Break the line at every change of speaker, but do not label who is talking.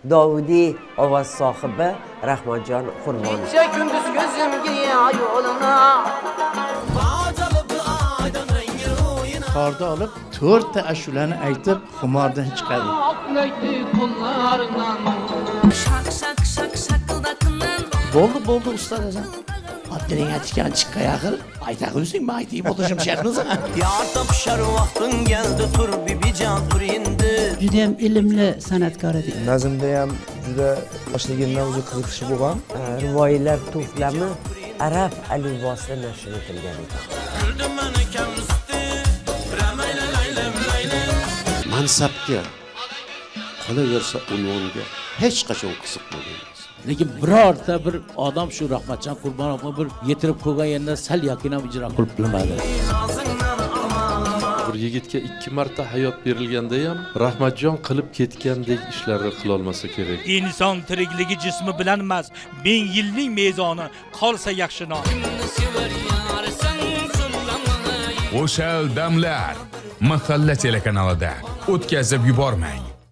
Dovudiy ovoz sohibi Rahmatjon Qurbonov.
Kecha gündüz gözüm yo'luna.
Torda olib to'rtta ashulani aytib, xumordan chiqadi.
Şak şak şak şakıldakının.
Bo'ldi, bo'ldi, ustoz Hasan. Otlaring tikan chiqqa yaqin, ayta qo'ysang, men aytib o'tirishim shartmisan.
Yar tapışar vaqtin geldi tur bibican tur indi.
Judayam ilmli san'atkor edi.
Nazmda ham juda yoshligimdan o'zi qiziqishi bo'lgan.
Rivoyatlar to'plami arab alifbosida nashr etilgan ekan.
Mansabga, qolaversa unvonga hech qachon qiziqmagan.
Lekin birorta bir odam shu Rahmatjon Qurbonovni bir yetirib qo'ygan yerdan sal yakin ham ijro qilib bilmadi.
Bir yigitga 2 marta hayot berilganda ham Rahmatjon qilib ketgandek ishlarni qilolmasa kerak.
Inson tirikligi jismi bilan emas, ming yilning mezoni qolsa yaxshi nom.
O'shal damlar Mahalla telekanalida o'tkazib yubormang.